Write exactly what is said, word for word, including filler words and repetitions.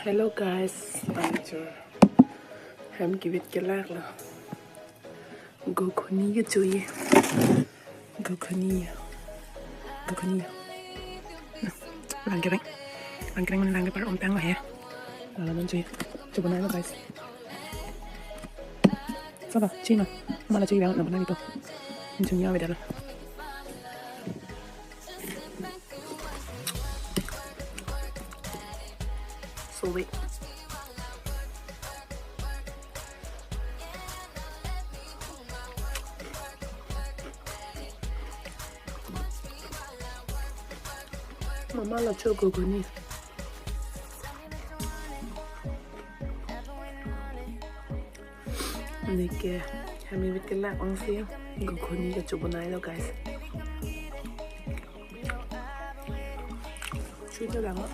Hello guys, panichur. Hem kivit kelak lo. Gokhoni kecho-i. Gokhoni. Gokhoni. Lang kereng. Lang kereng mane lang kepar om tang lo he. Lalo non cho-i. Chobonai lo guys. Saba, chima. Mala cho-i bang na bonai to. Cho-i ya beda lo. So wait. Mama la cho gokhoni. Neke, hem kivit kelak ongsi gokhoni kecho bonai lo guys. Sweet lang lo.